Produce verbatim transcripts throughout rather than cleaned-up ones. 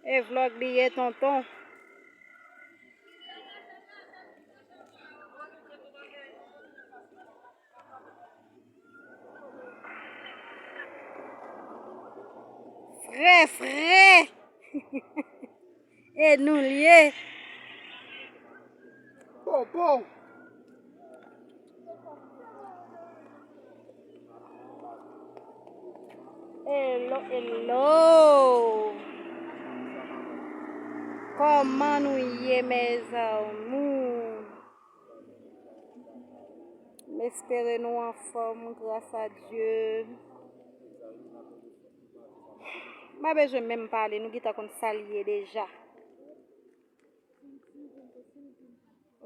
E vlòg li ye, tonton. Fre, fre. E nou l ye. Pow, pow. Hello, hello. Kòman nou ye, mes amours? M espere nou anfòm, gras a Dye. M pa bezwen menm pale, nou gentan konn sa l ye deja.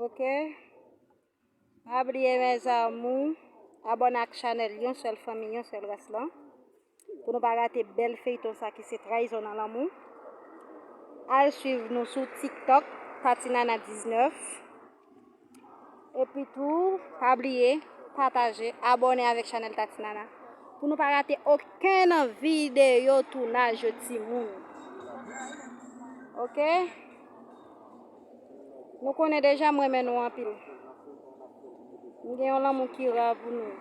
Ok? Pa bliye, mes amours, abòne ak chanèl Yon Sèl Fanmi, Yon Sèl Ras lan, pou nou pa rate bèl feyton sa ki se Trayizon nan Lanmou. Al swiv nou sou TikTok, Tatinana diznèf. Epi tou, pa bliye, pataje, abòne avèk chanèl Tatinana pou nou pa rate okenn videyo tounaj yo, timoun. Ok? Nou konnen deja m renmen nou anpil. M gen yon lanmou ki ra pou nou.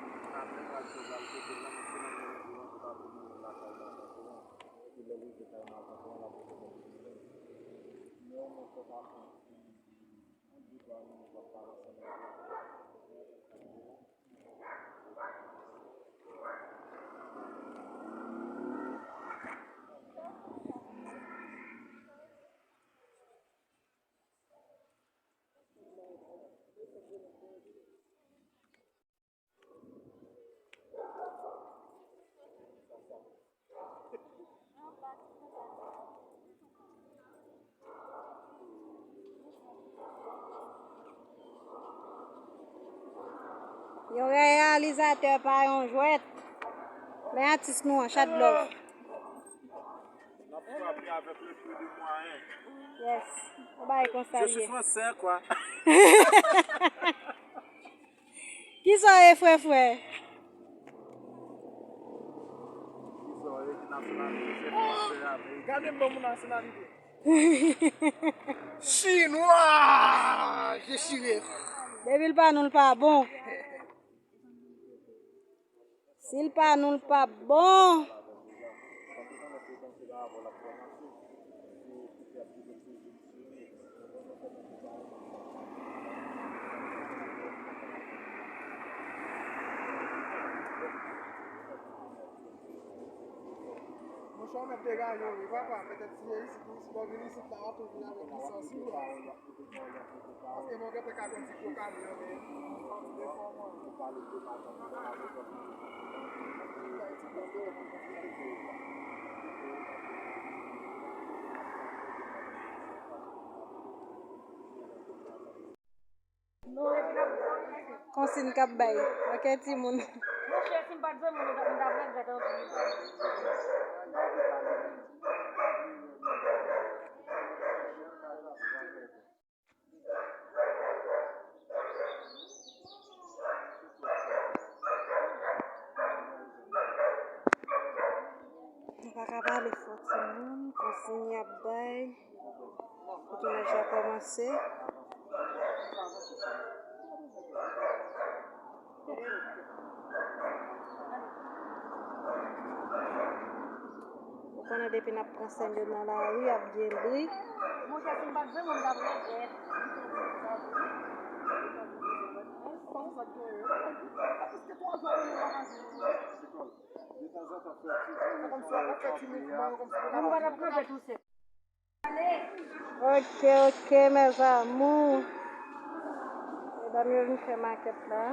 Yon reyalizatè pa yon jwèt. Men atis nou an, Shadlove. N ap frape avèk le peu de moyen. Yes. Yon bagay konsa li ye. Je suis français, quoi. Kisa w ye, frè, frè? Kisa w ye, ki nasyonalite? Se fransè a, men. Gade m ban m nasyonalite. Chinwa! Dechire. Depi l pa nou, l pa bon. Si l pa nou, l pa bon. Monchè, w mèt degaje w wi, papa. Petèt si e isit, si w vin isit la, w ap vin avèk lisans ou. Paske mwen gentan ka kondui gwo kamyon, men m pa vle fè w manje. Konsiy k ap bay. Ok, timoun. Monchè, si m pa t zanmi w, m t ap regrèt anpil. Nou pa ka pale fò, timoun, konsiy y ap bay pou tounaj la kòmanse. Ou konnen depi n ap pran sèn yo nan lari, ap gen bri. Monchè, si m pa t zanmi w, m t ap regrèt. Moun pa t ap kanpe tou sèl. Ok, ok, mes amours. Medam yo vin fè makèt la.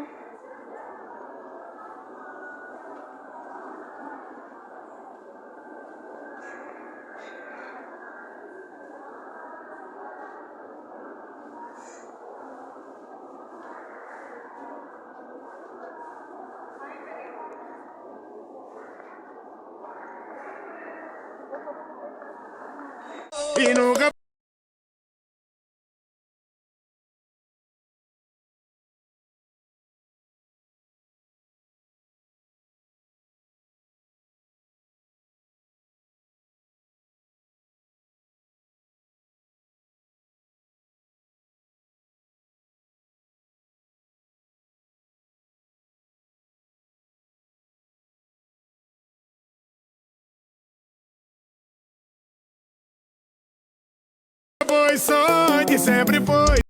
Son ki sempre foi